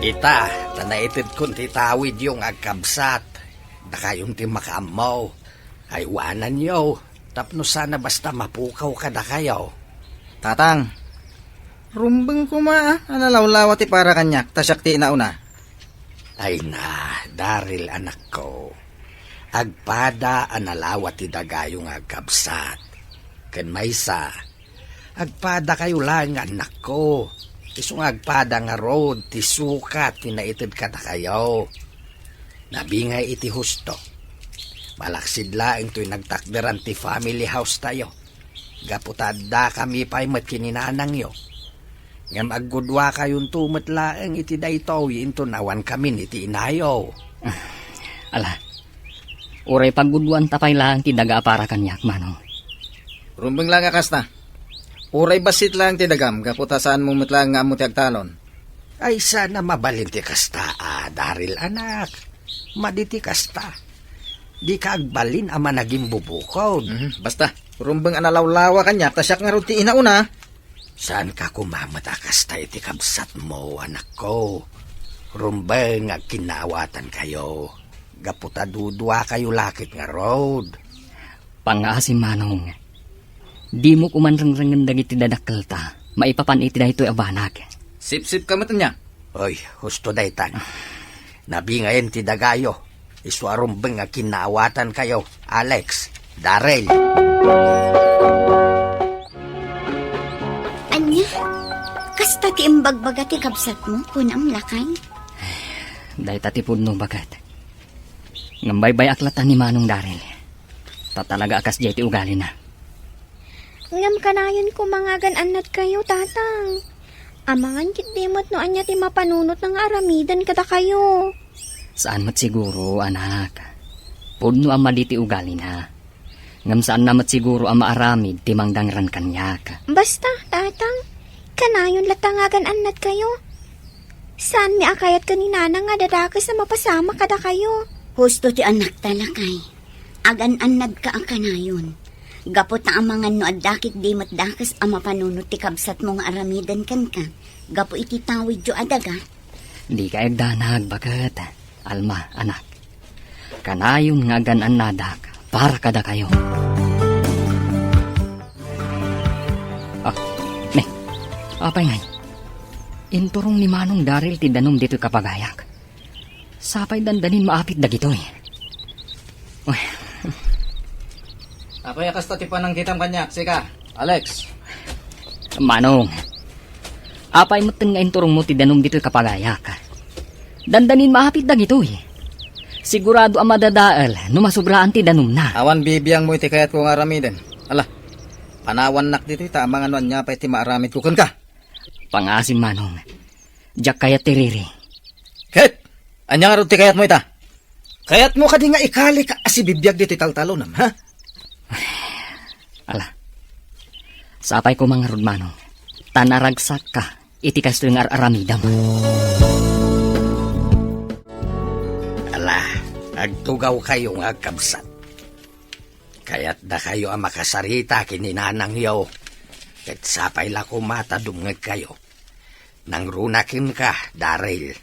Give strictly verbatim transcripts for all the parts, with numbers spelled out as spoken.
Ita, ta naitedkon ti tawidyo nga agkabsat. Dakayon ti makaammo. Aywananyo, tapno sana basta mapukaw kadakayo. Tatang, rumbeng koma a nalawlawa ti para kaniak, ta siak ti inauna. Ay na, Daryl, anakko. Agpada a nalawa ti dagayo nga agkabsat. Ken maysa, agpadakayo laeng nga annakko. Isu nga agpada ngarud ti sukat ti naited kadakayo. Nabingay iti husto. Malaksid laeng toy nagtakderan ti family house tayo. Gapu ta addakami pay met ken ni nanangyo. Ngem aggudwakayonto met laeng iti daytoy inton awankamin iti inayo. Ala, uray paggudwanta pay laeng ti daga a para kaniak, Manong. Rumbeng laeng a kasta. Uray bassit laeng ti dagam, gapu ta saanmo met laeng nga ammo ti agtalon. Ay, sana mabalin ti kasta a, Daryl, anak. Madi ti kasta. Dika agbalin a managimbubukod. Mhm, basta, rumbeng a nalawlawa kaniak, ta siak ngarud ti inauna. Saanka koma met a kasta iti kabsatmo, anakko. Rumbeng nga agkinnaawatankayo. Gapu ta duduakayo la ket ngarud. Pangngaasim, Manong. Dimo koman rengrengen dagiti dadakkelta maipapan iti daytoy a banag. Sipsipka met ania? Oy, husto daytan. Nabingayen ti dagayo. Isu a rumbeng nga kinnaawatankayo, Alex, Daryl. Ania? Kasta ti imbagbaga ti kabsatmo, kunam, lakay? Dayta ti pudno, baket. Ngem baybay-ak latta ni Manong Daryl. Ta talaga a kasdiay ti ugalina. Ngem kanayon koma nga agan-annadkayo, Tatang. Amangan ketdi met no ania ti mapanunotna nga aramiden kadakayo. Saan met siguro, anak. Pudno a madi ti ugalina. Ngem saanna met siguro a maaramid ti mangdangran kaniak. Basta, Tatang, kanayon latta nga agan-annadkayo. Saanmi a kayat ken ni Nanang nga dadakes a mapasamak kadakayo. Husto ti annakta, lakay. Agan-annadka a kanayon. Gapu ta amangan no adda ketdi met dakes a mapanunot ti kabsatmo nga aramiden kenka, gapu iti tawidyo a daga. Dika agdanag, baket. Alma, anak. Kanayon nga agan-annadak para kadakayo. Ah, ne. Apay ngay? Inturong ni Manong Daryl ti danum ditoy kapagayak. Sapay dandanin maapit dagitoy. Uy. Apay a kasta ti panangkitam kaniak, sika, Alex? Manong, apay metten nga inturongmo ti danum ditoy kapagayak? Dandanin maapit dagitoy. Sigurado a madadael no masubraan ti danumna. Awan bibiangmo iti kayatko nga aramiden. Ala, panawannak ditoy ta amangan no ania pay ti maaramidko kenka. Pangngaasim, Manong. Diak kayat ti riri. Ket, ania ngarud ti kayatmo ita? Kayatmo kadi nga ikalik a sibibiag ditoy taltalonam, ha? Ala. Sapay koma ngarud, Manong. Ta naragsakka iti kastoy nga ar-aramidam. Ala, agtugawkayo nga agkabsat. Kayatdakayo a makasarita ken ni nanangyo. Ket sapay la koma ta dumngegkayo. Nangruna kenka, Daryl.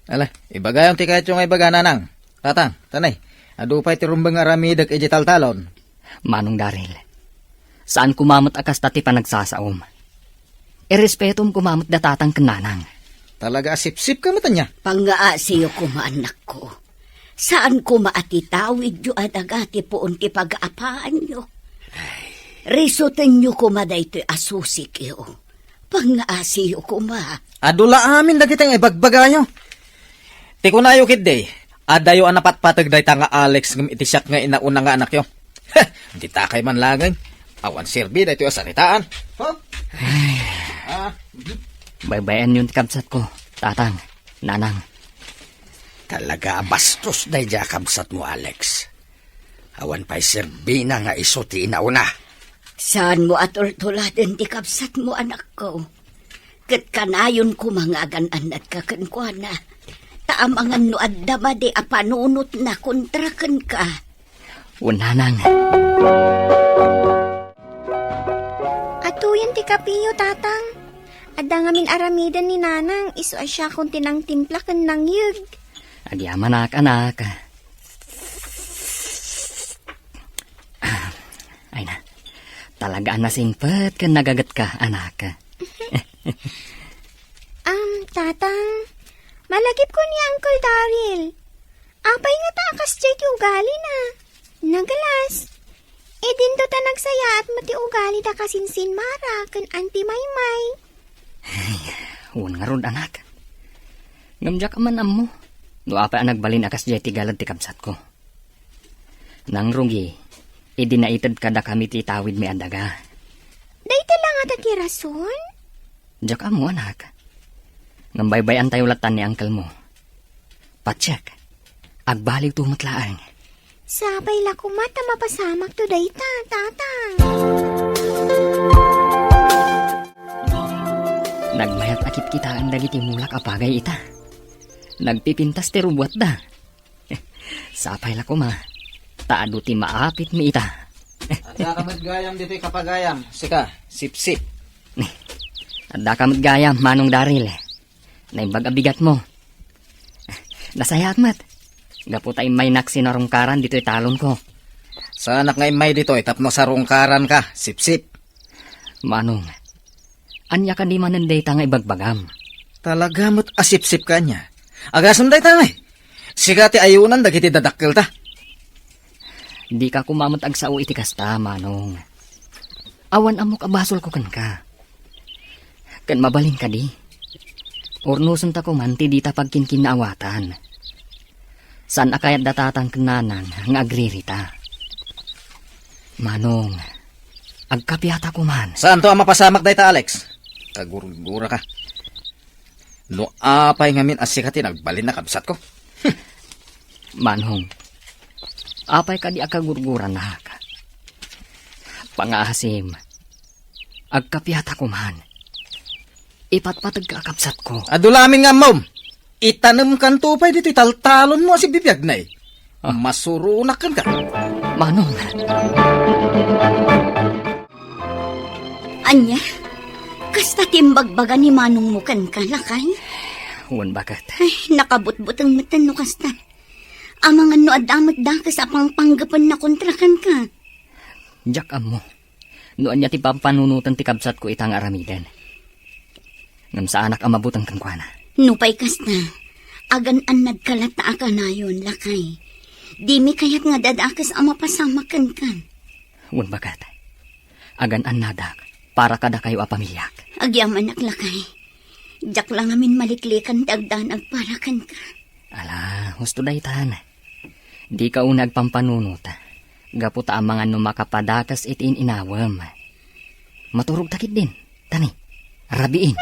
Ala, ibagayon ti kayatyo nga ibaga, Nanang. Tatang, tanay, adu pay ti rumbeng nga aramidek iti taltalon. Manong Daryl, saan koma met a kasta ti panagsasaom. Irespetom koma met da Tatang ken Nanang. Talaga a sipsipka met ania? Pangngaasiyo koma, annakko. Saan koma a ti tawidyo a daga ti puon ti pagaapaanyo. Risutenyo koma daytoy a susikyo. Pangngaasiyo koma. Adu la amin dagiti nga ibagbagayo. Ti kunayo ketdi, adayo a napatpateg dayta nga Alex ngem iti siak nga inauna nga anakyo. Heh, ditakay man laeng. Awan serbi daytoy a saritaan. Huh? Ah, Baybayanyon ti kabsatko, Tatang, Nanang. Talaga a bastos daydiay a kabsatmo, Alex. Awan pay serbina nga isu ti inauna. Saanmo a tultuladen ti kabsatmo, anakko. Ket kanayon koma nga agan-annadka kenkuana. Ta amangan no adda madi a panunotna kontra kenka. Wen, Nanang. Atuyen ti kapiyo, Tatang. Adda ngamin aramiden ni Nanang, isu a siakon ti nangtimpla ken nangyeg. Agyamanak, anak. Ay na, talaga a nasingpet ken nagagetka, anak. Am, Tatang, malagipko ni Uncle Daryl. Apay ngata a kasdiay ti ugalina? Nagalas. Idinto ta nagsayaat met ti ugalida kasin Sinmara ken Auntie Maymay. Ay, wen ngarud, anak. Ngem diak man ammo no apay a nagbalin a kasdiay ti galad ti kabsatko. Nangrugi, idi naited kadakami ti tawidmi a daga. Dayta la ngata ti rason? Diak ammo, anak. Ngem baybay-antayo latta ni uncle mo. Patiek, agbaliwto met laeng. Sapay la koma ta mapasamakto dayta, Tatang. Nagmayat a kitkitaen dagiti mulak a pagay ita. Nagpipintas ti rubuatda. Sapay la koma, ta adu ti maapitmi ita. Addaka met gayam ditoy kapagayam, sika, Sipsip. Addaka met gayam, Manong Daryl. Naimbag a bigatmo. Nasayaat met. Gapu ta immaynak sinarungkaran ditoy talonko. Saanak nga immay ditoy tapno sarungkaranka, Sipsip. Manong, ania kadi manen dayta nga ibagbagam? Talaga met a sipsipka ania. Agasem dayta ngay. Sika ti ayunan dagiti dadakkelta. Dika koma met agsao iti kasta, Manong. Awan ammok a basolko kenka. Ken mabalin kadi, urnosenta koman ti dita pagkinkinnaawatan. Saan a kayat da Tatang ken Nanang nga agririta. Manong, agkapiata koman. Saanto a mapasamak dayta, Alex? Kagurguraka. No apay ngamin a sika ti nagbalin a kabsatko? Manong, apay kadi a kagurguranak? Pangaasim, agkapiata koman. Ipatpategka a kabsatko. Adu lamin nga ammom. Itanemkanto pay ditoy taltalonmo a sibibiag, nay. Ah. Masuronak kenka. Manong. Ania? Kasta ti imbagbaga ni manongmo kenka, lakay? Wen, baket. Ay, nakabutbuteng metten no kasta. Amangan no adda met dakes a pangpanggepenna kontra kenka. Diak ammo no ania ti pampanunoten ti kabsatko ita nga aramiden. Ngem saanak a mabuteng kenkuana. Nupay kasta, agan-annadka latta a kanayon, lakay. Dimi kayat nga adda dakes a mapasamak kenka. Wen, baket. Agan-annadak para kadakayo a pamiliak. Agyamanak, lakay. Diak la ngamin maliklikan ti agdanag para kenka. Ala, husto daytan. Dika unay agpampanunot. Gapu ta amangan no makapadakes iti in-inawem. Maturogta ketdin. Tani, rabiin.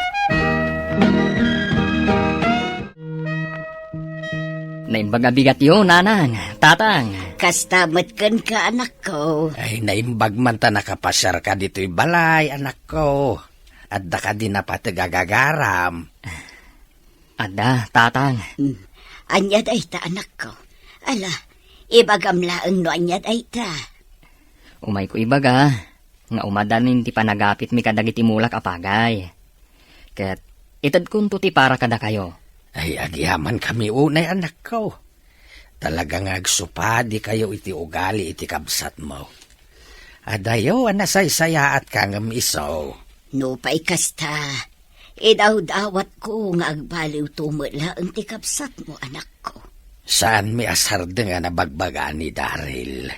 Naimbag a bigatyo, Nanang, Tatang. Kasta met kenka, anakko. Ay, naimbag man ta nakapasiarka ditoy balay, anakko. Adda kadi napateg a gagaram? Adda, Tatang. Hmm. Ania dayta, anakko? Ala, ibagam laeng no ania dayta. Umayko ibaga nga umadanin ti panagapitmi kadagiti mulak a pagay. Ket itedkonto ti para kadakayo. Ay, agyamankami unay, anakko. Talaga nga agsupadikayo iti ugali iti kabsatmo. Adayo a nasaysayaatka ngem isu. Nupay kasta, idawdawatko nga agbaliwto met laeng ti kabsatmo, anakko. Saanmi a sardeng a nabagbaga ni Daryl.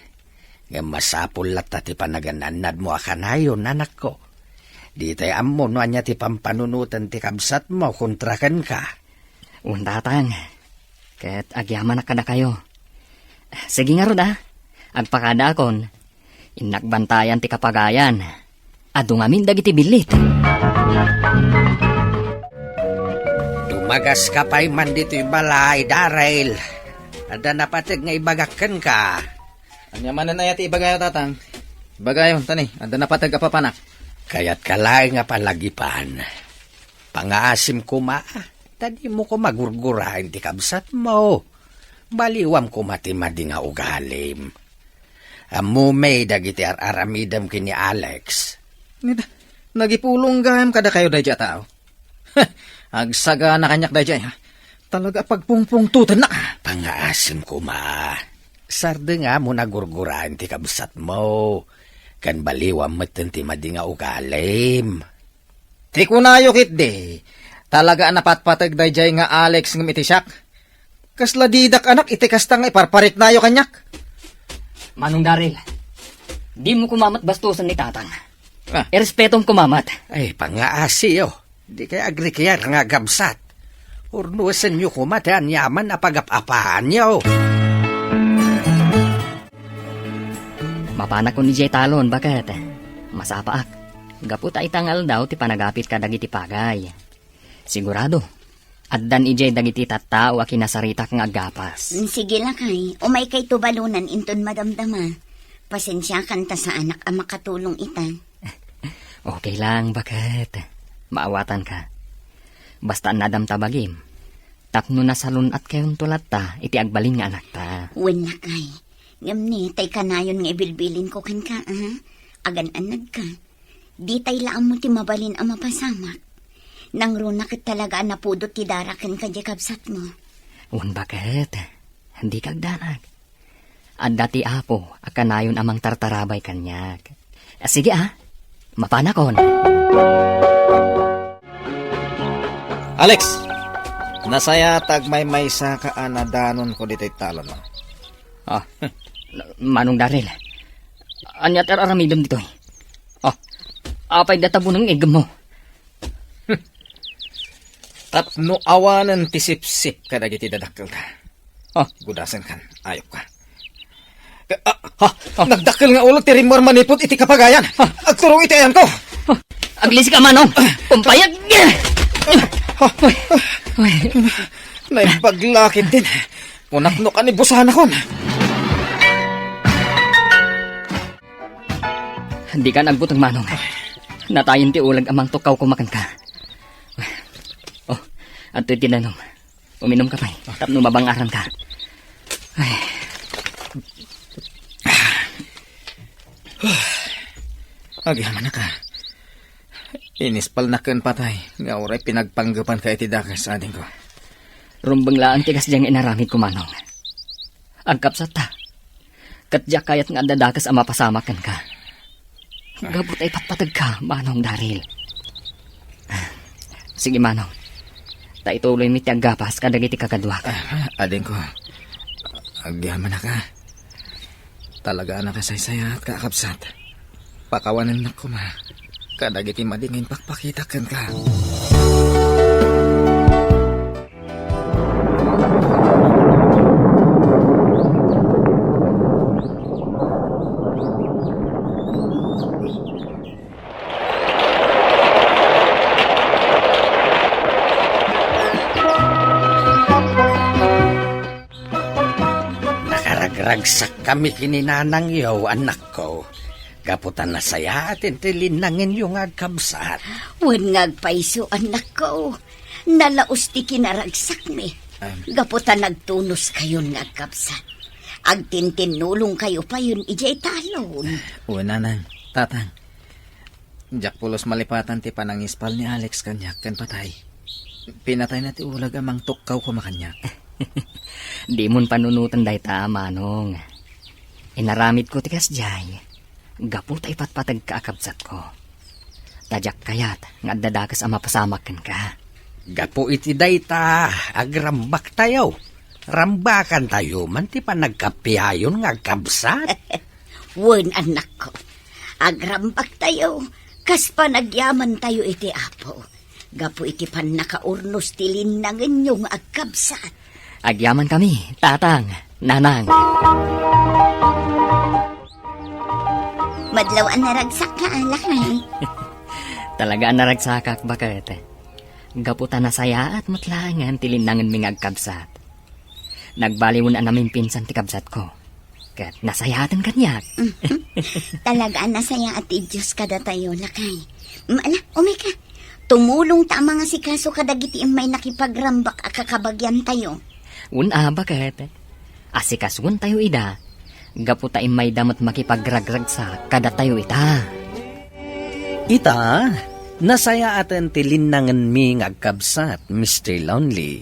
Ngem masapul latta ti panagan-annadmo a kanayon, anakko. Ditay ammo no ania ti pampanunoten ti kabsatmo kontra kenka. Wen, Tatang. Ket agyamanak kadakayo. Sige ngarud, a. Agpakadaakon. Innak bantayan ti kapagayan. Adu ngamin dagiti billit. Dumagaska pay man ditoy balay, Daryl. Adda napateg nga ibagak kenka. Ania manen aya ti ibagayo, Tatang? Ibagayo, tani, adda napateg a papanak. Kayatka laeng a palagipan. Pangaasim koma, ta dimo koma gurguraen ti kabsatmo. Baliwam koma ti madi nga ugalim. Ammom dagiti ar-aramidem ken ni Alex. Nagipulong gayam kadakayo daydiay a tao. Agsagana kaniak daydiay, ha? Talaga a pagpungpungtotennak, ha? Pangngaasim koma. Sardengam no nagurguraen ti kabsatmo, ken baliwam metten ti madi nga ugalim. Ti kunayo ketdi, talaga a napatpateg daydiay nga Alex ngem iti siak. Kasla didak anak iti kasta nga iparpariknayo kaniak. Manong Daryl, dimo koma met bastosen ni Tatang. Ah. Irespetom koma met. Ay, pangngaasiyo. Dikay agrikiar nga agkabsat. Urnusenyo koma ti aniaman a pagap-apaanyo. Mapanakon idiay talon, baket. Masapaak. Gapu ta ita nga aldaw ti panagapit kadagiti pagay. Sigurado, addan idiay dagiti tattao a kinasaritak nga aggapas. Mm, sige, lakay. Umaykayto balonan inton madamdama. Pasensiakan ta saanak a makatulong ita. Okay lang, baket. Maawatanka. Basta nadamta bagim. Tapno nasalun-atkayonto latta iti agbalin nga anakta. Wen, lakay. Ngem ni, tay kanayon nga ibilbilinko kenka, a? Agan-annadka. Ditay la ammo ti mabalin a mapasamak. Nangruna ket talaga a napudot ti dara kenka diay kabsatmo. Wen, baket. Dika agdanag. Adda ti Apo a kanayon a mangtartarabay kaniak. Sige, a. Mapanakon. Alex, nasayaat ta agmaymaysaka a nadanonko ditoy talon. Ah, Manong Daryl, ania ti ar-aramidem ditoy? Ah, apay dayta buneng iggemmo? Tapno awanen ti sipsip kadagiti dadakkelta. Ah. Gudasenkan, ayupka. Ah, ah, ah. Nagdakkel nga ulo ti rimmuar manipud iti kapagayan. Ah. Agturong iti ayanko. Ah. Aglisika, Manong. Kumpayag. Ah. Ay. Ay. Naimbag la ketdin. Kunak no kanibusanakon. Dikan agbuteng, Manong. Natayen ti uleg a mangtukkaw koma kenka. Oh, adtoy ti danom. Uminomka pay, tapno mabang-aranka. Ay. Agyamanaka. Inispalnak ken patay, nga uray pinagpanggepanka iti dakes, adingko. Rumbeng laeng ti kasdiay nga inaramidko, Manong. Agkabsatta. Ket diak kayat nga adda dakes a mapasamak kenka. Gapu ta ipatpategka, Manong Daryl. Sige, Manong. Ta ituloymi ti aggapas kadagiti kakaduak. Ah, adingko. Agyamanaka. Talaga a nakasaysayaatka, kabsat. Pakawanennak koma kadagiti madi nga impakpakitak kenka. Nakaragragsakkami ken ni nanangyo, annakko, gapu ta nasayaaten ti linnangenyo nga agkabsat. Wen nga agpayso, annakko. Nalaos ti kinaragsakmi. Am. Gapu ta nagtunoskayon nga agkabsat. Agtintinnulongkayo payen idiay talon. Wen, nanang, tatang. Diak pulos malipatan ti panangispal ni Alex kaniak ken patay. Pinatayna ti uleg a mangtukkaw koma kaniak. Dimon panunoten dayta, Manong. Inaramidko ti kasdiay gapu ta ipatpategka a kabsatko. Ta diak kayat nga adda dakes a mapasamak kenka. Gapu iti dayta, agrambaktayo. Rambakantayo man ti panagkappia yon nga agkabsat. Wen, annakko. Agrambaktayo, kas panagyamantayo iti Apo, gapu iti pannakaurnos ti linnangenyo nga agkabsat. Agyamankami, tatang, nanang. Madlaw a naragsakka, lakay. Talaga a naragsakak, baket. Gapu ta nasayaat met laengen ti linnangenmi nga agkabsat. Nagbaliwen a namimpinsan ti kabsatko. Ket nasayaaten kaniak. Mhm. Talaga a nasayaat ti Dios kadatayo, lakay. Mm, ala, umayka. Tumulongta a mangasikaso kadagiti immay nakipagrambak a kakabagiantayo. Wen a, baket. Asikasoentayo ida, gapu ta immayda met makipagragragsak kadatayo ita. Ita, Nasayaaten ti linnangenmi nga agkabsat, Mister Lonely.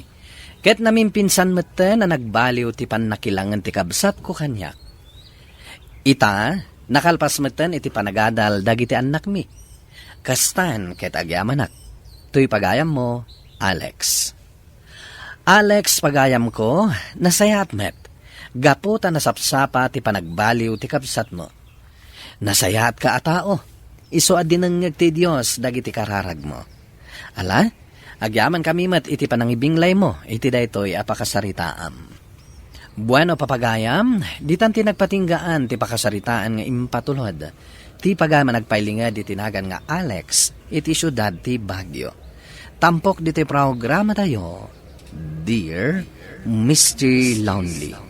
Ket namimpinsan metten a nagbaliw ti pannakilangen ti kabsatko kaniak. Ita, nakalpas metten iti panagadal dagiti annakmi. Kastan ket agyamanak. Toy pagayammo, Alex. Alex, pagayamko, nasayaat met. Gapu ta nasapsapa ti panagbaliw ti kabsatmo. Nasayaatka a tao. Isu a dinengngeg ti Dios dagiti kararagmo. Ala, agyamankami met iti panangibinglaymo iti daytoy a pakasaritaam. Bueno, papagayam, ditan ti nagpatinggaan ti pakasaritaan nga impatulod. Ti pagayam a nagpailinged iti nagan nga Alex iti siudad ti Baguio. Tampok ditoy programatayo, Dear Mister Lonely.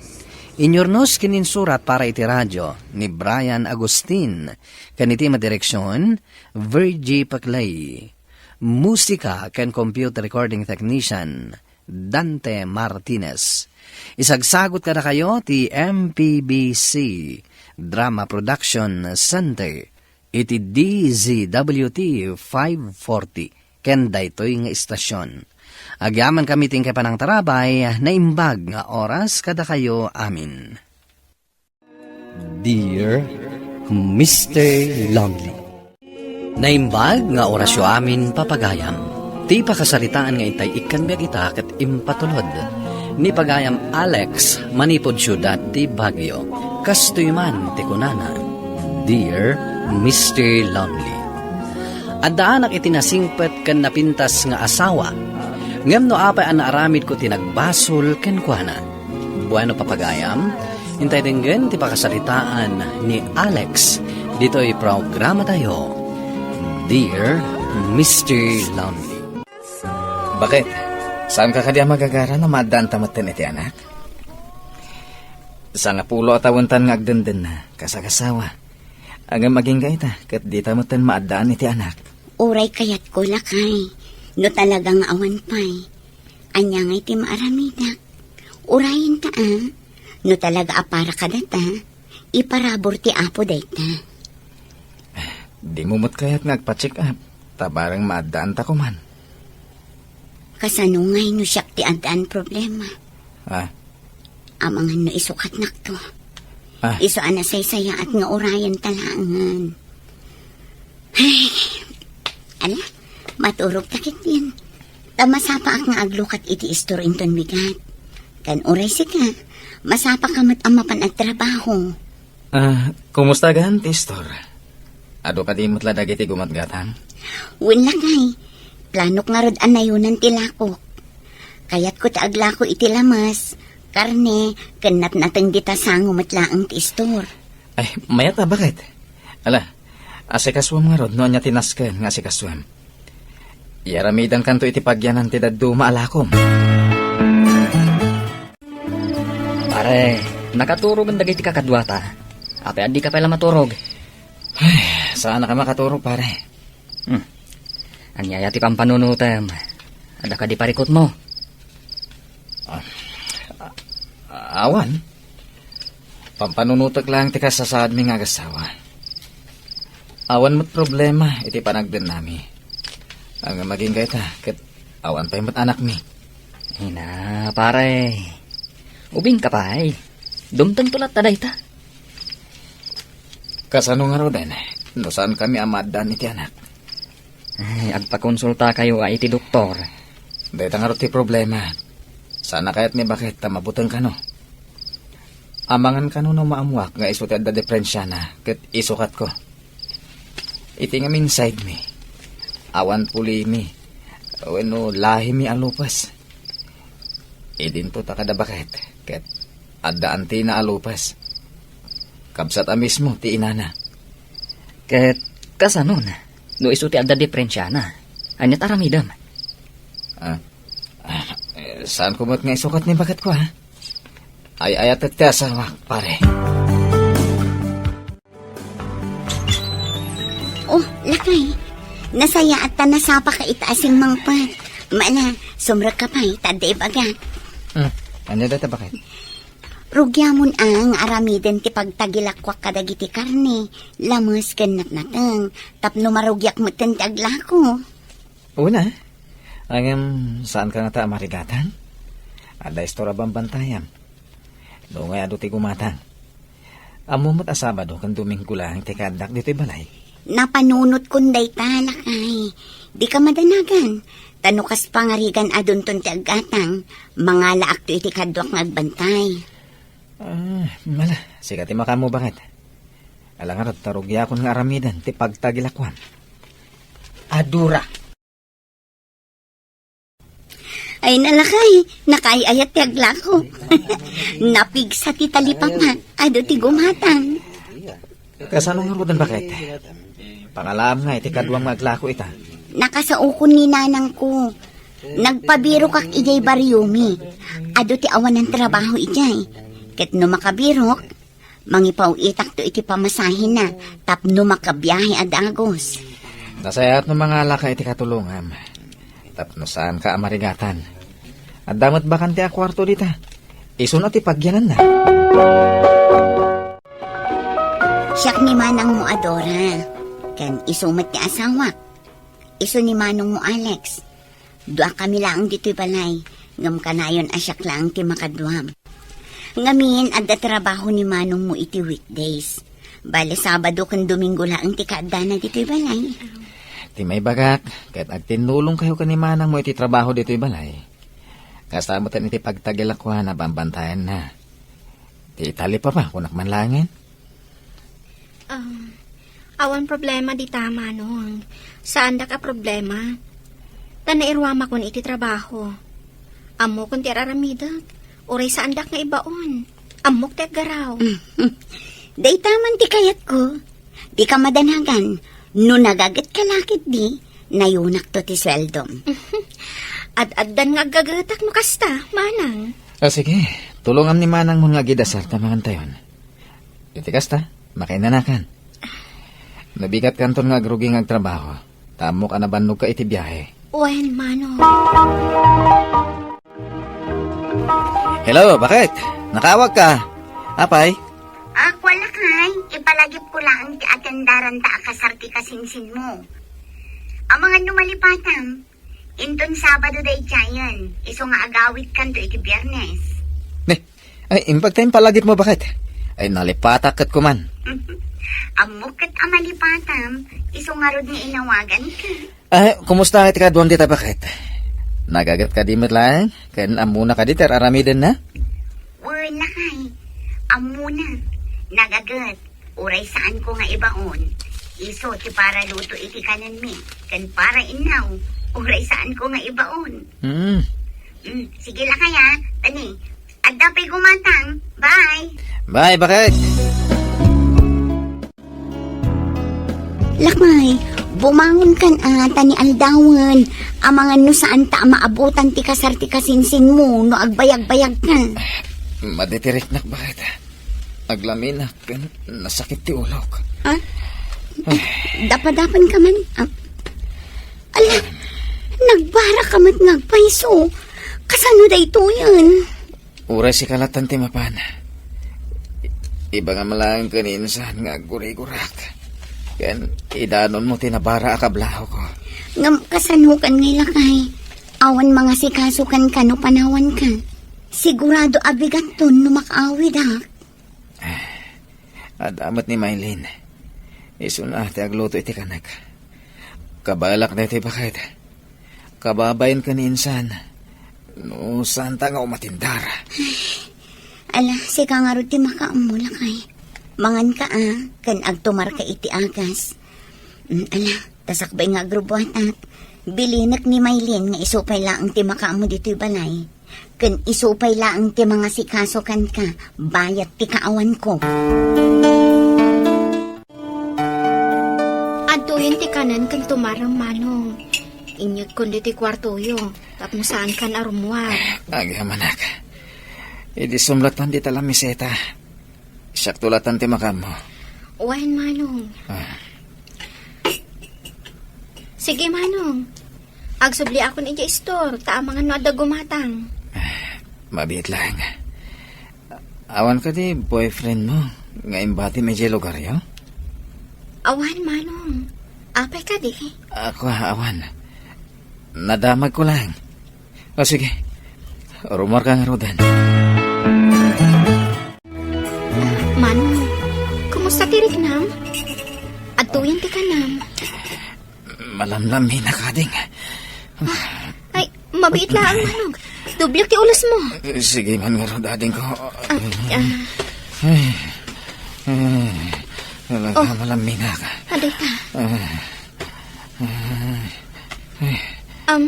Inyurnos ken insurat para iti radio ni Brian Agustin, ken iti madireksion, Virgie Paclay. Musika ken computer recording technician, Dante Martinez. Isagsagut kadakayo ti M P B C Drama Production Center iti D Z W T five forty ken daytoy nga istasion. Agyamankami ti inkay panangtarabay, naimbag nga oras kadakayo amin. Dear Mister Lonely. Naimbag nga orasyo amin, papagayam. Ti pakasaritaan nga intay ikkan biag ita ket impatulod ni pagayam Alex manipud siudad ti Baguio. Kastoy man ti kunana, Dear Mister Lonely. Addaanak iti nasingpet ken napintas nga asawa, ngem no apay a naaramidko ti nagbasol kenkuana. Bueno, papagayam, intay denggen ti pakasaritaan ni Alex ditoy programatayo, Dear Mister Lonely. Bakit? Saanka kadi a magagara no maaddaanta metten iti anak? Sangapulo a tawentan nga agdendenna, kasagasawa. Ngem agingga ita, ket dita metten maaddaan iti anak. Uray kayatko, lakay, no talaga nga awan pay. Ania ngay ti maaramidak? Urayen ta, a. No talaga a para kadata, iparabur ti Apo dayta. Dimo met kayat nga agpa-check up, ta bareng maaddaanta koman. Kasano ngay no siak ti addaan problema? Ah. Amangan no isukatnakto. Ah. Isu a nasaysayaat nga urayen ta laengen. Ay, ala, maturog ta ketdin. Ta masapaak nga aglukat iti istor inton bigat. Ken uray sika, masapaka met a mapan agtrabaho. Ah, kumusta gayam ti istor? Adu kadi met la dagiti gumatgatam? Wen, lakay, planok ngarud a nayonan ti lakok. Kayatko ti aglako iti lames, karne, ken natnateng dita sango met laeng ti istor. Ay, mayat a, baket. Ala, asikasuem ngarud no ania ti nasken nga asikasuem. Iaramidankanto iti pagyanan ti dadduma a lakom. Pare, nakaturogen dagiti kakaduata. Apay a dika pay la maturog? Ay, saanaka makaturog, pare. Hmm. Ania aya ti pampanunotem? Adda kadi parikutmo? Ah, a-, awan. Pampanunotek laeng ti kasasaadmi nga agasawa. Awan met problema iti panagdennami. Ngem agingga ita, ket awan pay met anakmi. Ina, pare. Ubingka pay. Dumtengto latta dayta. Kasano ngaruden, no saankami a maaddaan iti anak? Ay, agpakonsultakayo a iti doktor. Dayta ngarud ti problema. Saan a kayat ni baket ta mabuteng kano. Amangan kano no maammuak nga isu ti adda diperensiana ket isukatko. Iti ngamin side mi, awan pulimi wenno lahimi a lupes. Idinto ta kada baket ket adda antina a lupes. Kabsat a mismo ti inana. Ket kasanon, no isu ti adda diperensiana? Ania ti aramidem? Ah, ah, eh, saanko met nga isukat ni baketko, ha? Ay-ayatek ti asawak, pare. Oh, lakay. Nasayaat ta nasapaka ita a simmangpet. Mala, sumrekka pay, ta adda ibagak. Hmm, ania dayta, baket? Rugiamon a nga aramiden ti pagtagilakuak kadagiti karne, lames ken natnateng, tapno marugiak metten ti aglako. Una, ngem saanka ngata a marigatan? Adda istor a bambantayam. No ngay adu ti gumatang. Ammo met a Sabado ken Domingo laeng ti kaaddak ditoy balay. Napanunotkon dayta, lakay. Dika madanagan. Ta no kas pangarigan adunton ti aggatang, mangalaakto iti kaduak nga agbantay. Ah, mala, sika ti makaammo, baket. Ala ngarud, ta rugiakon nga aramiden ti pagtagilakuam. Adura. Ay, nalakay, nakaay-ayat ti aglako. Napigsa ti talipapa, adu ti gumatang. Kasano ngaruden, baket? Pangalaam nga iti kaduam nga aglako ita. Nakasaokon ni nanangko. Nagpabirokak idiay bariomi. Adu ti awanan trabaho idiay. Ket no makabirok, mangipaw-itakto iti pamasahena tapno makabiahe a dagus. Nasayaat no mangalaka iti katulongam. Tapno saanka a marigatan. Adda met bakante a kuarto dita. Isun a ti pagyananna. Siak ni manangmo a Dora, ken isu met ti asawak. Isu ni manongmo Alex. Duakami laeng ditoy balay, ngem kanayon a siak laeng ti makaduam. Ngamin, adda trabaho ni manongmo iti weekdays. Bale, Sabado ken Domingo laeng ti kaaddana ditoy balay. Ti maibagak, ket agtinnulongkayo ken ni manangmo iti trabaho ditoy balay. Kasta met iti pagtagilakuan a bambantayanna. Ti talipapa, kunak man laengen. Ah, awan problema dita, Manong. Saandak a problema. Ta nairuamakon iti trabaho. Ammokon ti ar-aramidek. Uray saandak nga ibaon. Ammok ti aggaraw. Dayta man ti kayatko. Dika madanagan. No nagagetka la ketdi, nayonakto ti sueldom. Ad-addan nga aggagetak no kasta, Manang. Ah, sige. Tulongam ni manangmon nga agidasar ta mangantayon. Iti kasta, makainanakan. Nabigatkanton nga agrugi nga agtrabaho. Ta ammok a nabannogka iti biahe. Wen, Manong. Hello, baket? Nakaawagka? Apay? Ah, kuan lakay, ipalagipko laeng ti atendaranta a kasar ti kasinsinmo. Amangan no malipatam, inton Sabado daydiayen, isu nga agawidkanto iti Biernes. Ne, ay, imbag ta impalagipmo, baket? Ay, nalipatak ket kuman. Ammok ket a malipatam, isu ngarud nga inawaganka. Ah, kumusta iti kaduam dita, baket? Nagaget kadi met laeng? Ken ammona kadi ti ar-aramidenna? Wen, lakay. Ammona. Nagaget. Uray saanko nga ibaon. Isu ti para luto iti kanenmi. Ken para innaw. Uray saanko nga ibaon. Hmm. Hmm, sige lakay, ah. Tani, adda pay gumatang. Bye. Bye, baket. Lakay, bumangonkan a, ta ni aldawen. Amangan no saanta a maabutan ti kasar ti kasinsinmo no agbayagbayagka. Maditiriknak, baket. Aglaminak ken nasakit ti ulok. Ha? Dapadapanka man? Ah. Ala, nagbaraka met nga agpayso. Kasano daytoyen? Uray sika lattan ti mapan. I-, ibagam laeng ken ni insan nga aggurigurak. Ken idanonmo ti nabara a kablaaw ko. Ngem kasano ken ngay lakay? Awan mangasikaso kenka no panawanka. Sigurado a bigatton no makaawidak. Adda met ni Maylin. Isuna ti agluto iti kanek. Kabaelak daytoy, baket. Kababain ken ni insan. No saanta nga umatindar. Ala, sika ngarud ti makaammo, lakay. Manganka a, ken agtumarka iti agas. Mm, ala, ta sakbay nga agrubuatak. Bilinek ni Maylin nga isu pay laeng ti makaammo ditoy balay. Ken isu pay laeng ti mangasikaso kenka, bayat ti kaawanko. Adtoyen ti kanen ken tumarem, Manong. Inyegkon ditoy kuartoyo, tapno saankan a rummuar. Agyamanak. Idi sumlatan dita lamiseta. Siakto latan ti makaammo. Wen, Manong. Ah. Sige, Manong. Agsubliakon idiay istor, ta amangan no adda gumatang. Ah, mabiit laeng. Awan kadi boyfriend mo nga imbati mo idiay lugaryo? Awan, Manong. Apay kadi? Ako, awan. Nadamag ko lang. O sige, rumor ka ngaruden. Manong, kumusta ti riknam? Adtoyen ti kanam. Malamlamina ka, ading. Ay, mabiit laeng, Manong. Dobliak ti ules mo. Sige man ngarud, ading ko. Ah, ah. Ay, ay, talaga, Oh. Malamina ka. Adayta. Ah, ay, ay. Um,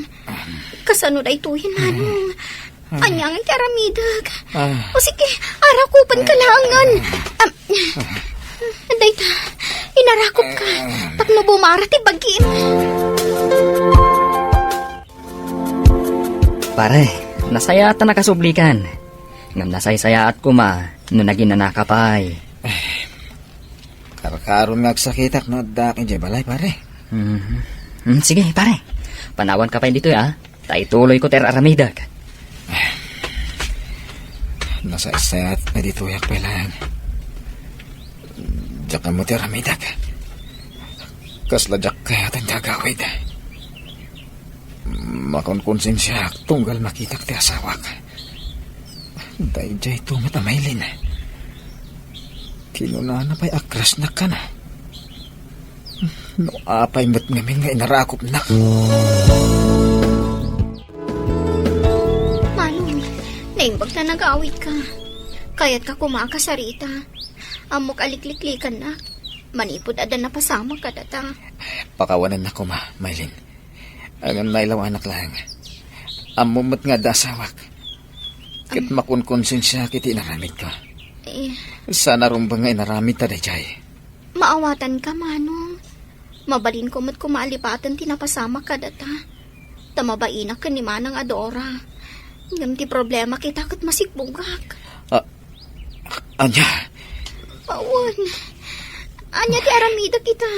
kasano daytoyen, Manong? Ania ngay ti aramidek? Ah. O sige, arakupen ka laengen. Um, dayta, inarakop ka. Tapno bumara ti bagim. Pare, nasayaat a nakasublikan. Ngem nasaysayaat koma no naginanaka pay. Karkaron nga agsakitak no addaak idiay balay, pare. Mhm. Mm, sige, pare. Panawanka pay ditoy, ah. Ta ituloyko ti ar-aramidek. Nasaysayaat nga ditoyak pay laeng. Diak ammo ti aramidek. Kasla diak kayat ti agawid. Makunkonsensiaak tunggal makitak ti asawak. Daydiay to met a Maylin. Kinunana pay a crush-nak kana. No apay met ngamin nga inarakopnak. Manong, naimbag ta nagawidka. Kayatka koma a kasarita. Ammok a likliklikannak. Manipud adda napasamak kadata. Pakawanennak koma, Maylin. Ngem nailawanak laeng. Ammom met nga adda asawak. Ket makunkonsensiaak iti inaramidko. Eh. Saan a rumbeng nga inaramidta daydiay. Maawatanka, Manong. Mabalinko met koma a lipaten ti napasamak kadata. Ta mabainak ken ni Manang a Dora. Ngem ti problema kita ket masigbugak. Ah, ania? Awan. Ania ti aramidek ita?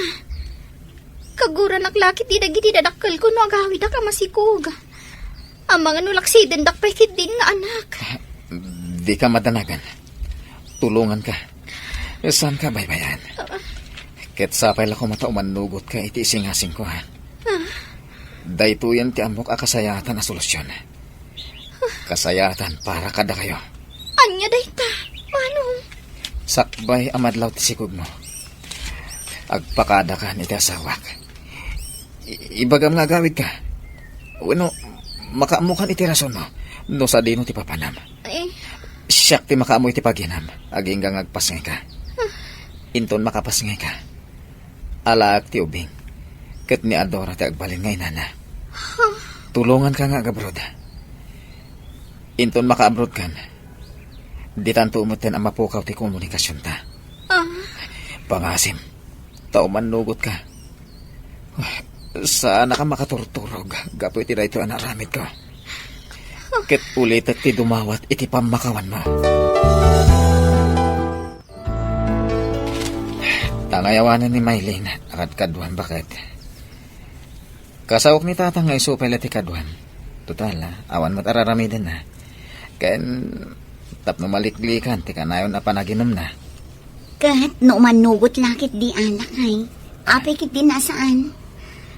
Kaguranak la ketdi dagiti dadakkelko no agawidak a masikog. Amangan no laksidendak pay ketdin nga anak. Dika madanagan. Tulonganka. Saanka baybay-an. Ket sapay la koma ta umannugotka iti isingasingko, ha? Ah. Daytoyen ti ammok a kasayaatan a solusyon. Kasayaatan para kadakayo. Ania dayta? Manong? Sakbay a madlaw ti sikogmo, agpakadakan iti asawak. I-, ibagam nga agawidka. Wenno, makaammokan iti rasonmo no sadino ti papanam. Eh. Siak ti makaammo iti paginam, agingga nga agpasngayka. Ah. Inton makapasngayka, alaek ti ubing, ket ni Adora ti agbalin nga inana. Huh? Tulonganka nga agabroad. Inton makaabroadkan, ditanto metten a mapukaw ti komunikasionta. Ah. Pangasim, ta umannugotka. Saanaka makaturturog gapu iti daytoy a naaramidko. Ket ulitek ti dumawat iti pammakawanmo. Ta ngay awanen ni Maylin a kadkaduam, baket. Kasaok ni Tatang nga isu pay la ti kaduam. Total, ah, awan met ar-aramidenna. Ken tapno maliklikan ti kanayon a panaginumna. Ket no umannugot la ketdi, anakay, apay ketdi a saan?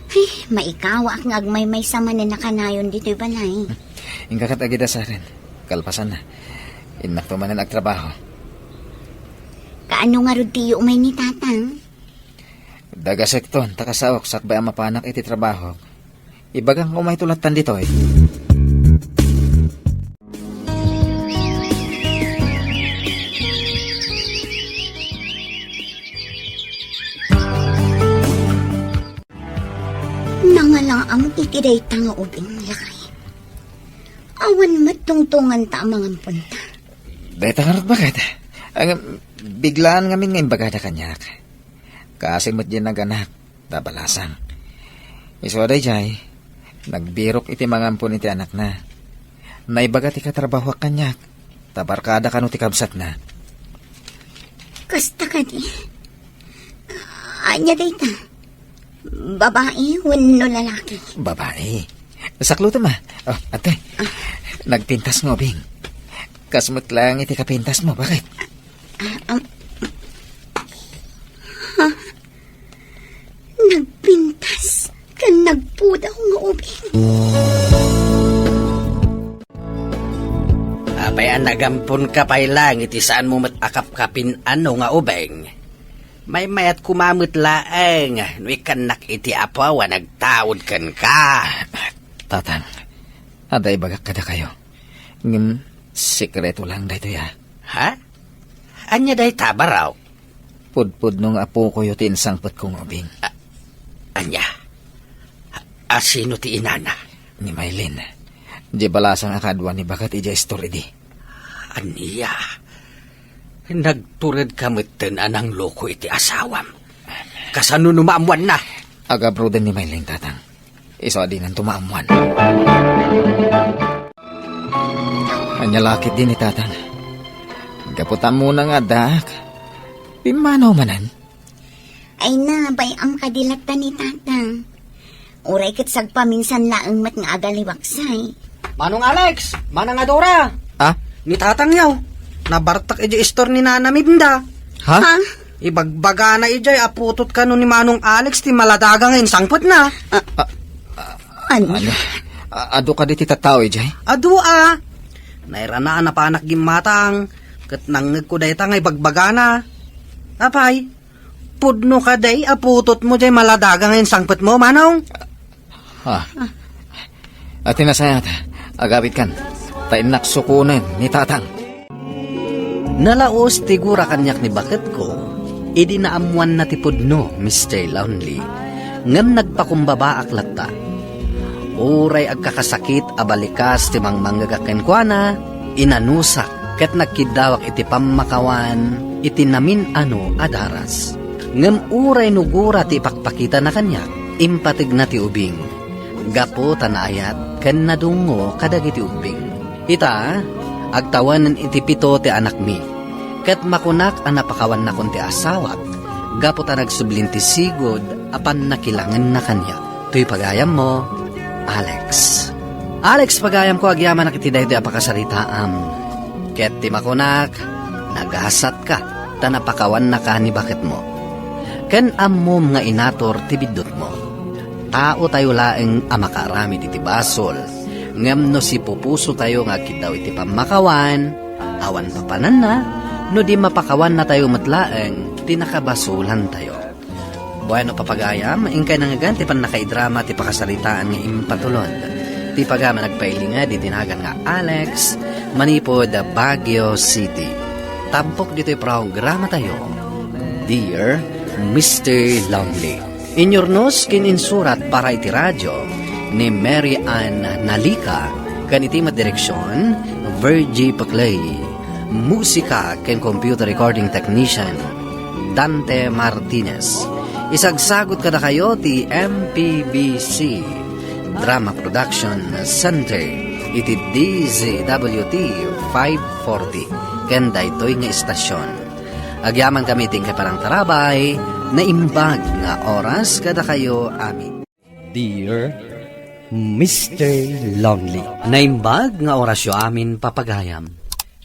Ay, maikawaak nga agmaymaysa manen a kanayon ditoy balay. Inka ket agidasaren. Kalpasanna, innakto manen agtrabaho. Kaano ngarud ti umay ni Tatang? Dagasekton, ta kasaok sakbay a mapanak iti trabahok. Ibagam nga umayto lattan ditoy. Nangalaam iti dayta nga ubing, lakay. Awan met tungtunganta a mangamponta. Dayta ngarud, baket. Ang biglaan ngamin nga imbagada kaniak. Kaasi met diay naganak, ta balasang. Isu a daydiay, nagbirok iti mangampon iti anakna. Naibaga ti katrabahoak kaniak, ta barkada kano ti kabsatna. Kasta kadi? Ania dayta? Babai wenno lalaki? Babai. Saklutem, ah. Oh, ante. Ah. Nagpintas nga ubing. Kas met laeng iti kapintasmo, baket? Ah, um, ha? Nagpintas ken nagpudaw nga ubing. Apay a nagamponka pay laeng iti saanmo met a kapkapin-ano nga ubing? Maymayat koma met laeng no ikkannak iti Apo a nagtaud kenka. Tatang, adda ibagak kadakayo. Ngem sekreto lang daytoy, a. Ha? Ania dayta, baro? Pudpudno nga apokoyo ti insangpetko nga ubing. A-, ania? A-, asino ti inana? Ni Maylin. Di balasang a kadua ni baket idiay istor idi. Ania? Nagturedka metten a nangloko iti asawam. Kasano no maammuanna? Agabruden ni Maylin, tatang. Isu a dinanto maammuan. Ania la ketdi ni tatang? Gapu ta ammona nga addaak, pimmanaw manen. Ay na, bay-am kadi latta ni tatang. Uray ket sagpaminsan laeng met nga agaliwaksay. Manong Alex, Manang Adora. Ah? Ni tatang yaw. Nabartak iti istor ni Nana Minda. Ha? Ha? Ibagbagana idiay a putot kano ni Manong Alex ti maladaga nga insangpetna. Ah, ah, ano? Ano? A-, adu kadi ti tattao idiay? Adu a. Nairana a napanak gimmatang, ket nangngegko dayta nga ibagbagana. Apay, pudno kadi a putotmo diay maladaga nga insangpetmo, Manong? Ha? Ati nasayat, agawidkan, ta innak sukonen ni tatang. Nalaus ti gura kaniak ni baketko, idi naammuanna ti pudno, Mister Lonely. Ngem nagpakumbabaak latta. Uray agkakasakit a balikas ti mangmangngegak kenkuana, inanusak ket nagkiddawak iti pammakawan iti namin-ano a daras. Ngem uray no gura ti ipakpakitana kaniak, impategna ti ubing. Gapu ta naayat ken nadungngo kadagiti ubbing. Ita, agtawen iti pito ti anakmi, ket makunak a napakawannakon ti asawak gapu ta nagsublin ti sigud a pannakilangenna kaniak. Toy pagayammo, Alex. Alex, pagayamko, agyamanak iti daytoy a pakasaritaam. Ket ti makunak, nagasatka ta napakawannaka ni baketmo. Ken ammom nga inatur ti biddutmo. Taotayo laeng a makaaramid iti basol, ngem no sipupusotayo nga agkiddaw iti pammakawan, awan papananna, no di mapakawannatayo met laeng ti nakabasolantayo. Bueno, papagayam, inkay nangngegan ti pannakaidrama ti pakasaritaan nga impatulod ti pagayam a nagpailinged iti nagan nga Alex manipud Baguio City. Tampok ditoy programatayo, Dear Mister Lonely. Inyurnos ken insurat para iti radio ni Mary Ann Nalica, ken iti met direksion, Virgie Paclay. Musika ken computer recording technician, Dante Martinez. Isagsagut kadakayo ti M P B C Drama Production Center iti D Z W T five forty ken daytoy nga istasyon. Agyamankami ti inkay panangtarabay, naimbag nga oras kadakayo amin. Dear Mister Lonely. Naimbag nga orasyo amin, papagayam.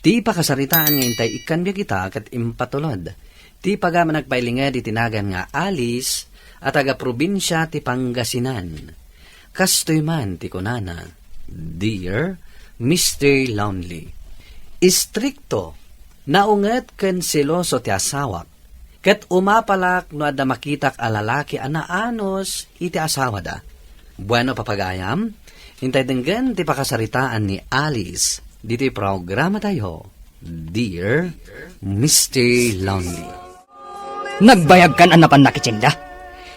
Ti pakasaritaan nga intay ikkan biag ita ket impatulod ti pagayam a nagpailinged iti nagan nga Alice a taga-probinsia ti Pangasinan. Kastoy man ti kunana, Dear Mister Lonely, istrikto, naunget ken seloso ti asawak. Ket umapalak no adda makitak a lalaki a naanus iti asawada. Bueno, papagayam, intay denggen ti pakasaritaan ni Alice ditoy programatayo, Dear Mister Lonely. Nagbayagkan a napan nakitsinda?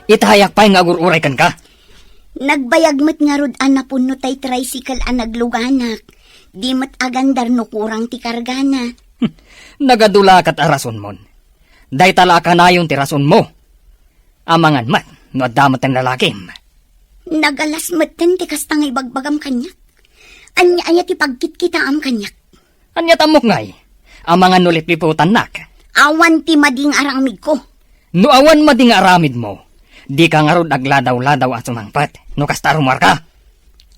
Itayak pay nga agur-uray kenka. Nagbayag met ngarud a napunno tay tricycle a nagluganak. Di met agandar no kurang ti kargana. Nagadulakat a rasonmon. Dayta la a kanayon ti rasonmo. Amangan met no adda met ti lalakim. Nagalas metten ti kasta nga ibagbagam kaniak. Ania aya ti pagkitkitaam kaniak? Ania tammok ngay? Amangan no lipliputannak. Awan ti madi nga aramidko. No awan madi nga aramidmo, dika ngarud agladaw-ladaw a sumangpet no kasta a rummuarka.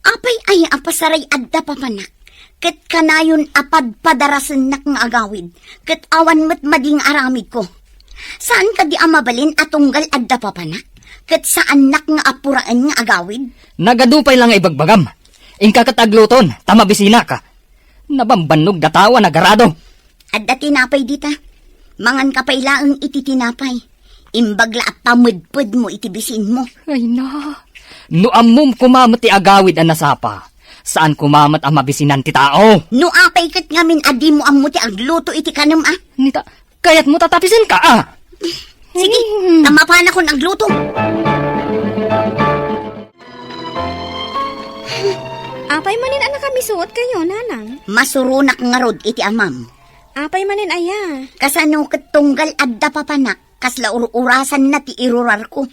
Apay aya a pasaray adda papanak? Ket kanayon a padpadarasennak nga agawid, ket awan met madi nga aramidko. Saan kadi a mabalin a tunggal adda papanak, ket saannak nga apuraen nga agawid? Nagadu pay la nga ibagbagam. Inka ket agluton, ta mabisinaka. Nabambannog datawa nagarado. Adda tinapay dita. Manganka pay laeng iti tinapay. Imbag la a pamedpedmo iti bisinmo. Ay na, no ammom koma met ti agawid a nasapa, saan koma met a mabisinan ti tao. No apay ket ngamin a dimo ammo ti agluto iti kanem a? Nita, kayatmo tatapisenka a? Sige, hmm, ta mapanakon agluto. Apay manen a nakamisuot kayo, nanang? Masuronak ngarud iti amam. Apay manen aya? Kasano ket tunggal adda papanak, kasla ur-urasanna ti irurarko.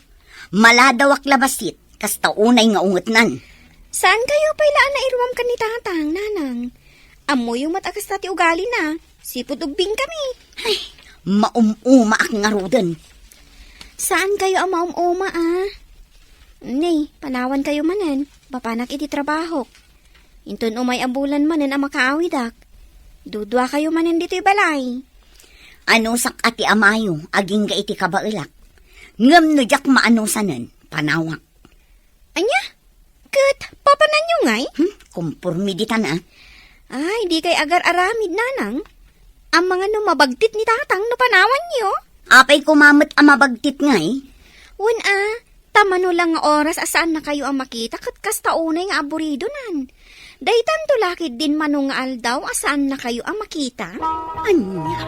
Maladawak la bassit, kasta unay nga ungetnan. Saan kayo pay la a nairuam ken ni tatang, nanang? Ammoyo met a kasta ti ugalina. Sipud ubbing kami. Ay, maum-umaak ngaruden. Saan kayo a maum-uma, a? Ni, panawan kayo manen, mapanak iti trabahok. Inton umay a bulan manen a makaawidak. Dudua kayo manen ditoy balay. Anusak a ti amayo, agingga iti kabaelak. Ngem no diak maanusanen, panawak. Ania? Ket papananyo ngay? Hmm, kumpormi ditan a. Ay, di kay agar-aramid, nanang. Amangan no mabagtit ni tatang no panawanyo? Apay koma met a mabagtit ngay? Wen a, ta mano la nga oras a saannakayo a makita ket kasta unay nga aburidonan. Daytanto la ketdin mano nga aldaw a saannakayo a makita? Ania?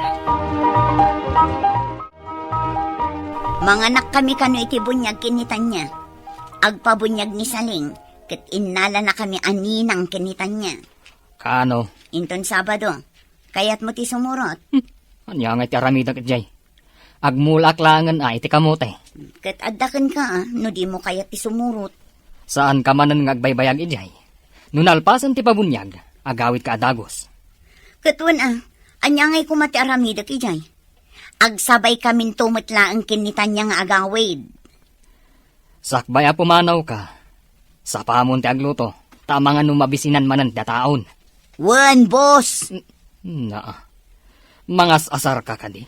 Manganak kami kano iti buniag ken ni Tanya. Agpabuniag ni Saling, ket innalana kami a ninang ken ni Tanya. Kano? Inton Sabado. Kayatmo ti sumurot? Hmm. Ania ngay ti aramidek idiay? Agmulaak laengen a iti kamote. Ket adda kenka a, no dimo kayat ti sumurot. Saanka manen nga agbaybayag idiay. No nalpasen ti pabuniag, agawidka a dagus. Ket wen a, ania ngay koma ti aramidek idiay? Agsabay kaminto met laeng ken ni Tanya nga agawid. Sakbay a pumanawka, sapamon ti agluto, ta amangan no mabisinan manen dataon. Wen, boss! N-, naa. Mangas-asarka kadi?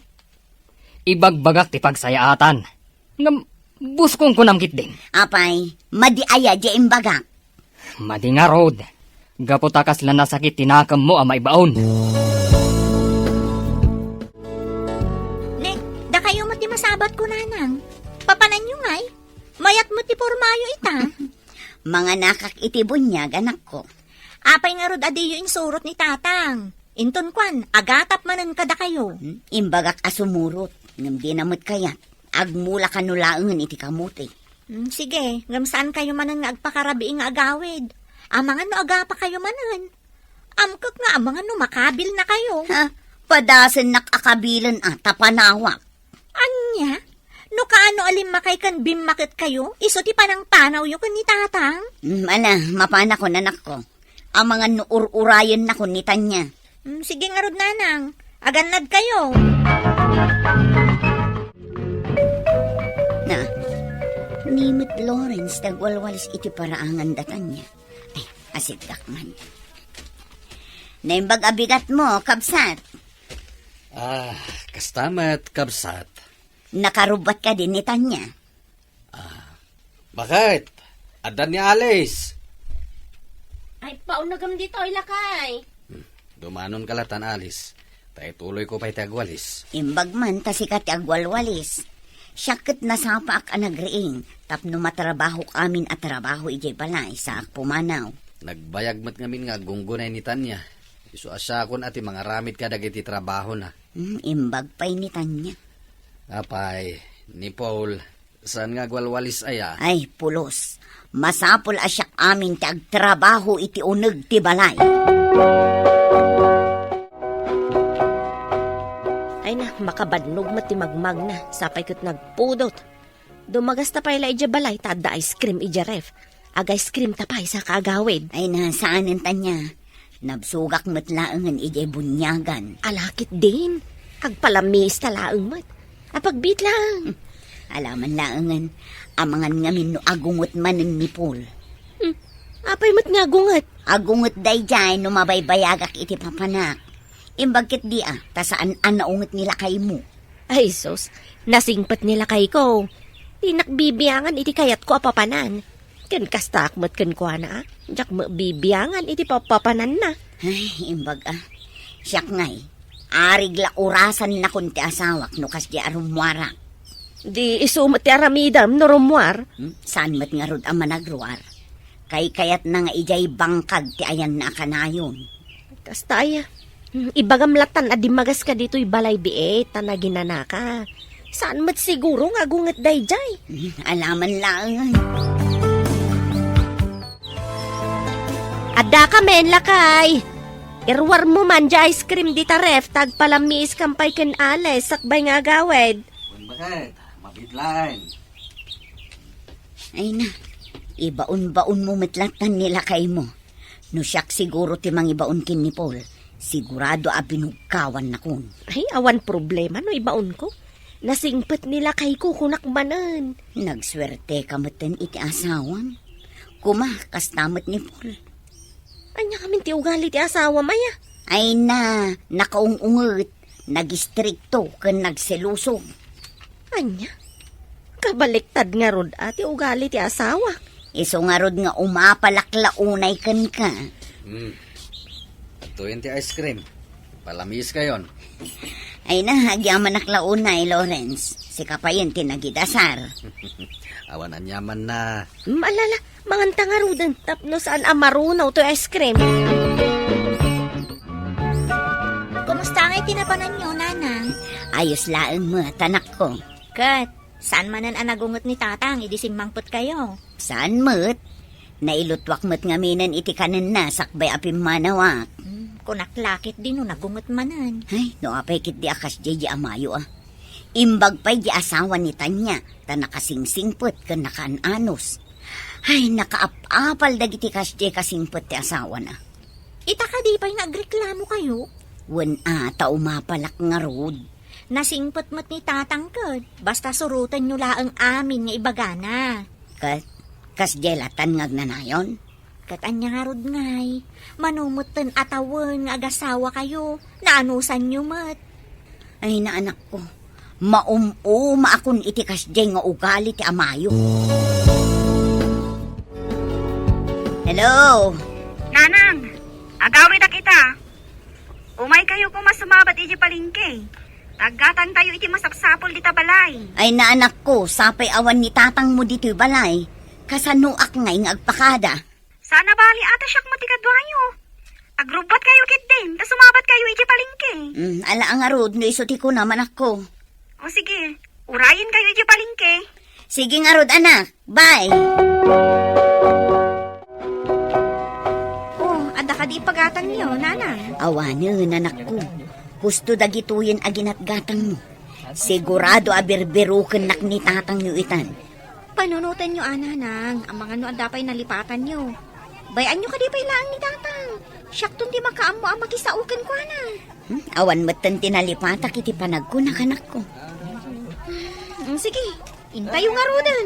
Ibagbagak ti pagsayaatan. Ngem, boss, kunkunam ketdin. Apay, madi aya diay imbagak? Madi ngarud. Gapu ta kasla nasakit ti nakemmo a maibaon. Ne, dakayo met ti masabatko, nanang. Papananyo ngay? Mayat met ti pormayo ita. Manganakak iti buniag, anakko. Apay ngarud a diyo insurot ni tatang? Inton kuan, agatap manen kadakayo. Hmm, imbagak a sumurot, ngem dina met kayat. Agmula kano laengen iti kamote. Hmm, sige, ngem saan kayo manen nga agpakarabii nga agawid. Amangan no agapa kayo manen. Amkek nga amangan no makabilna kayo. Ha? Padasennak a kabilen a, ta panawak. Ania? No kaano a limmakay ken bimmaket kayo, isu ti panangpanawyo ken ni tatang? Hmm, ala, mapanakon, anakko. Amangan no ur-urayennakon ni Tanya. Mm, sige ngarud, nanang. Agannad kayo. Na, ni met Lawrence ti agwalwalis iti paraangan da Tanya. Ay, asiddak man. Naimbag a bigatmo, kabsat. Ah, kasta met, kabsat. Nakarubbat kadi ni Tanya? Ah, baket? Adda ni Alice? Ay, paunagam ditoy, lakay. Hmm, dumanon ka latan, Alice. Ta ituloy ko pay ti agwalis. Imbag man ta sika ti agwalwalis. Siak ket nasapaak a nagriing tapno matrabahok amin a trabaho idiay balay, saak pumanaw. Nagbayag met ngamin nga aggunggunay ni Tanya. Isu a siakon a ti mangaramid kadagiti trabahona. Hmm, imbag pay ni Tanya. Apay, ni Paul, saan nga agwalwalis aya? Ay, pulos. Masapul a siak amin ti agtrabaho iti uneg ti balay. Ay na, makabannog met ti magmagna, sapay ket nagpudot. Dumagasta pay la idiay balay ta adda ice cream idiay ref. Ag-ice cream ta pay sa kaagawid. Ay na, saanen Tanya. Nabsogak met laengen idiay buniagan. Ala ketdin. Agpalamiis ta laeng met. Apagbiit lang. Hmm. Alaman laengen. Amangan ngamin no agungot manen ni Paul. Hmm. Apay met nga agunget? Agunget daydiay no mabaybayagak iti papanak. Imbag ketdi a, ta saan a naunget ni lakaymo. Ay, sus, nasingpet ni lakayko. Dinak bibiangan iti kayatko a papanan. Ken kastaak met kenkuana, a. Diak met bibiangan iti papapananna. Ay, imbag a. Siak ngay, arig la urasannakon ti asawak no kasdi a rummuarak. Di isu met ti aramidem no rummuar? Hmm? Saan met ngarud a managruar? Kaykayatna nga idiay bangkag ti ayanna a kanayon. Kasta aya. Hmm, ibagam latan a dimmageska ditoy balay biit ta naginanaka. Saan met siguro nga agunget daydiay? Hmm, alaman laengen. Adda ka men, lakay. Iruarmo man diay ice cream dita ref, ta agpalamiiskam pay ken Alex, sakbay nga agawid. Wen, baket, mabitlaen. Ay na, ibaon-baonmo met latan ni lakaymo. No siak siguro ti mangibaon ken ni Paul, sigurado a binugkawannakon. Ay, awan problema no ibaonko. Nasingpet ni lakayko, kunak manen. Nagsuerteka metten iti asawam. Kuma, kasta met ni Paul. Ania ngamin ti ugali ti asawam, aya? Ay na, nakaung-unget, nagistrikto, ken nagseloso. Ania? Kabaliktad ngarud a ti ugali ti asawak. Isu ngarud nga umapalak la unay kenka. Hmm. Tuyen ti ice cream. Palamiiskayon. Ay na, agyamanak la unay, Lawrence. Sika payen ti nagidasar. Awan aniamanna. Mm, alala, manganta ngaruden tapno saan a marunaw toy ice cream. Kumusta ngay ti napananyo, Nanang? Ayos laeng met, anakko. Ket, saan manen a nagunget ni Tatang idi simmangpetkayo? Saan met? Nailutuak met ngaminen iti kanenna sakbay a pimmanawak. Hmm, kunak la ketdi no nagunget manen. Ay, no apay ketdi a kasdiay di amayo a. Imbag pay di asawa ni Tanya, ta nakasingsingpet ken nakaan-anos. Ay, nakaap-apal dagiti kasdiay kasingpet ti asawana. Ita kadi pay nga agreklamokayo? Wen a, ta umapalak ngarud. Nasingpet met ni Tatang ket, basta surotenyo laeng amin nga ibagana. Ka-, kasdiay latan nga agnanayon? Ket ania ngarud ngay, mano metten a tawen nga agasawakayo, naanosanyo met. Ay, naanakko, maum-umaakon iti kasdiay nga ugali ti amayo. Hello? Nanang, agawidak ita. Umaykayo koma sumabat iti palengke. Taggatangtayo iti masapsapul dita balay. Ay, naanakko, sapay awan ni tatangmo ditoy balay. Kasanoak ngay nga agpakada? Sana bali a ta siak met ti kaduayo. Agrubbatkayo ketdin, ta sumabatkayo iti palengke. Mm, ala a ngarud no isu ti kunam, anakko. O sige, urayenkayo iti palengke. Sige ngarud, anak. Bye. Oh, adda kadi ipagatangyo, nanang? Awanen, anakko. Husto dagitoyen a ginatgatangmo. Sigurado a birbirukennak ni tatangyo itan. Panunotenyo a, nanang, amangan no adda pay nalipatanyo. Bay-anyo kadi pay laeng ni tatang. Siakton ti makaammo a makisao kenkuana. Hmm, awan metten ti nalipatak iti panagkunak, anakko. Mm, sige, intayo ngaruden.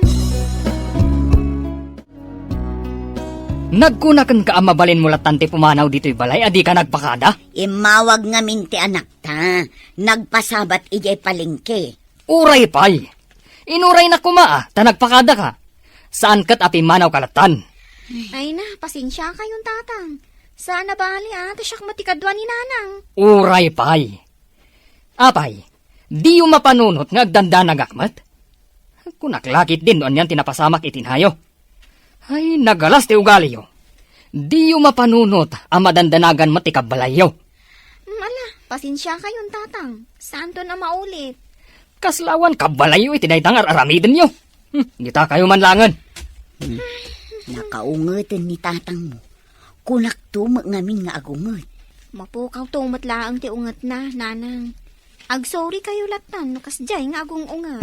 Nagkuna kenka a mabalinmo latan ti pumanaw ditoy balay a dika nagpakada? Immawag ngamin ti anakta. Nagpasabat idiay palengke. Uray pay! Inuraynak koma a ta nagpakadaka. Saan ket a pimmanawka latan. Ay na, pasensiakayon, tatang. Saan a bali a ta siak met ti kadua ni nanang. Uray pay! Apay, diyo mapanunot nga agdandanagak met? Kunak la ketdin no anian ti napasamak iti nayo. Ay, nagalas ti ugaliyo. Diyo mapanunot a madandanagan met ti kabbalayyo. Mm, ala, pasensiakayon, tatang. Saanton a maulit. Kasla awan kabbalayyo iti dayta nga ar-aramidenyo. Hmm, ditakayo man laengen. Hmm. Nakaungeten ni tatangmo. Kunakto met ngamin nga agunget. Mapukawto met laeng ti ungetna, nanang. Agsorikayo latan no kasdiay nga agung-unget.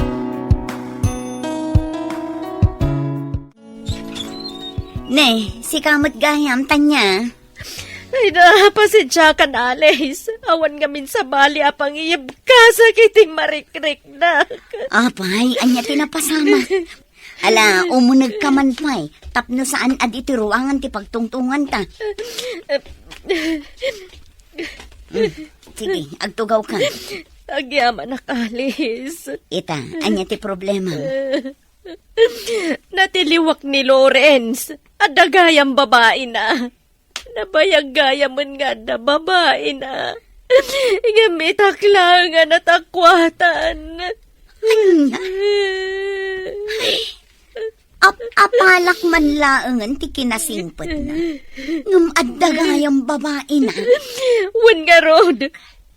Ne, sika met gayam, Tanya. Ay na, pasensiakan, Alice. Awan ngamin sabali a pangiyebkasak iti marikriknak. Apay, ania ti napasamak? Ala, umunegka man pay, tapno saan a di ti ruangan ti pagtungtunganta. Hmm, sige, agtugawka. Agyamanak, Alice. Ita, ania ti problema? Natiliwak ni Lawrence. Adda gayam babaina. Nabayag gayamen nga adda babaina. Ngem itak laeng a natakuatan. Ania? Ay, ap-apalak man laengen ti kinasingpetna. Ngem adda gayam babaina. Wen ngarud,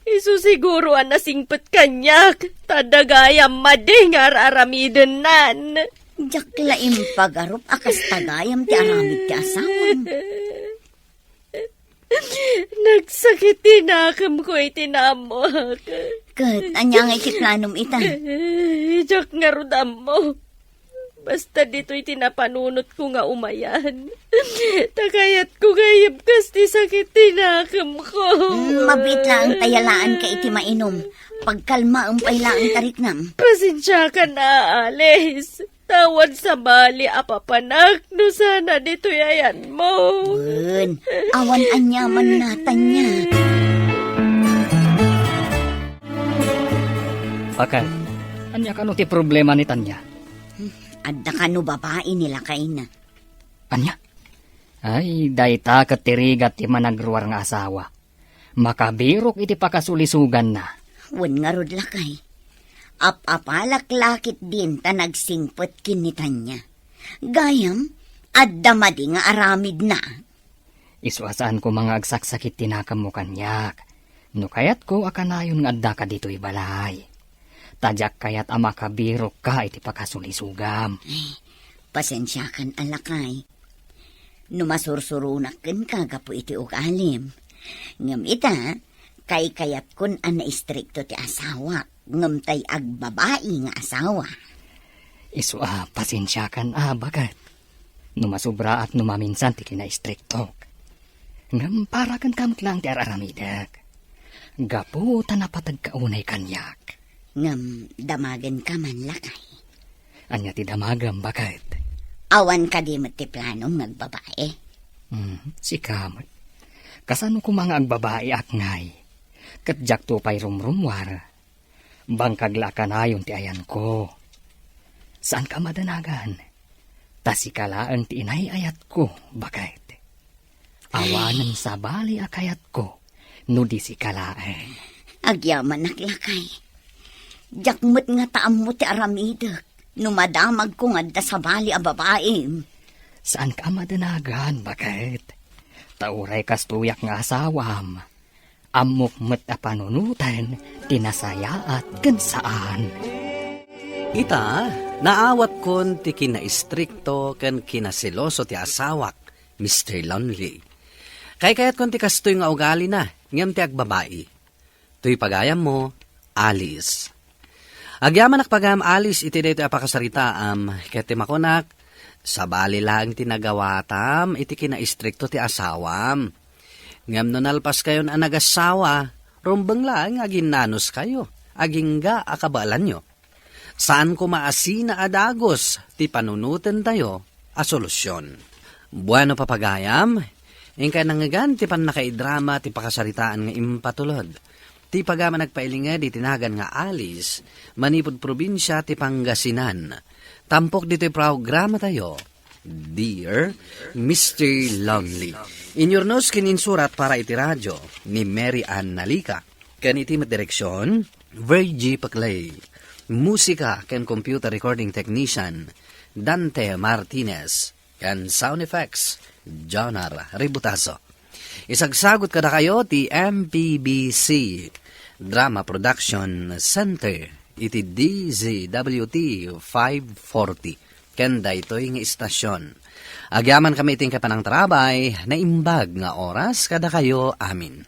isu siguro a nasingpet kaniak, ta adda gayam madi nga ar-aramidennan. Diak la impagarup a kasta gayam ti aramid ti asawam. Nagsakit ti nakemko iti naammoak. Ket ania ngay ti planom ita? Diak ngarud ammo. Basta ditoy ti napanunotko nga umayan. Ta kayatko nga iyebkas ti sakit ti nakemko. Mm, mabiit laeng ta yalaanka iti mainum. Pagkalmaem pay laeng ta riknam. Pasensiakan a, Alice. Ta awan sabali a papanak no saan a ditoy ayanmo. Wen, awan aniaman na, Tanya. Bakit? Ania kano ti problema ni Tanya? Hmm, adda kano babai ni lakayna. Ania? Ay, dayta ket ti rigat ti managruar nga asawa. Makabirok iti pakasulisuganna. Wen ngarud, lakay. Ap-apalak la ketdin ta nagsingpet ken ni Tanya. Gayam, adda madi nga aramidna. Isu a saan koma nga agsaksakit ti nakemmo kaniak. No kayatko a kanayon nga addaka ditoy balay. Ta diak kayat a makabirokka iti pakasulisugam. Eh, pasensiakan a, lakay. No masursuronak kenka gapu iti ugalim. Ngem ita, kaykayatkon a naistrikto ti asawak, ngem tay agbabai nga asawa. Isu a, pasensiakan a, baket. No masubraak no maminsan ti kinaistriktok. Ngem para kenka met laeng ti ar-aramidek. Gapu ta napategka unay kaniak. Ngem damagenka man, lakay. Ania ti damagem, baket? Awan kadi met ti planom nga agbabai? Hmm, sika met. Kasano koma nga agbabaiak ngay? Ket diakto pay rumrummuar. Bangkag la a kanayon ti ayanko. Saanka a madanagan. Ta sika laeng ti inay-ayatko, baket. Awanen sabali a kayatko no di sika laeng. Agyamanak, lakay. Diak met ngata ammo ti aramidek no madamagko nga adda sabali a babaim. Saanka a madanagan, baket. Ta uray kastoyak nga asawam, ammok met a panunoten ti nasayaat ken saan. Ita, naawatkon ti kinaistrikto ken kinaseloso ti asawak, Mister Lonely. Kaykayatkon ti kastoy nga ugalina, ngem ti agbabai. Toy pagayammo, Alice. Agyamanak pagayam, Alice, iti daytoy a pakasaritaam, ket ti makunak, sabali laeng ti nagawatam iti kinaistrikto ti asawam. Ngem no nalpaskayon a nagasawa, rumbeng laeng nga aginnanuskayo, agingga a kabaelanyo. Saan koma a sina a dagus ti panunotentayo a solusion. Bueno, papagayam, inkay nangngegan ti pannakaidrama ti pakasaritaan nga impatulod. Ti pagayam a nagpailinged iti nagan nga Alice, manipud probinsia ti Pangasinan. Tampok ditoy programatayo, Dear Mister Lonely. Inyurnos ken insurat para iti radio ni Mary Ann Nalica. Ken iti met direksion, Virgie Paclay. Musika ken computer recording technician, Dante Martinez. Ken sound effects, Jonar Ributazo. Isagsagut kadakayo ti M P B C Drama Production Center iti D Z W T five forty. Ken daytoy nga istasion. Agyamankami iti panangtarabay, naimbag nga oras kadakayo amin.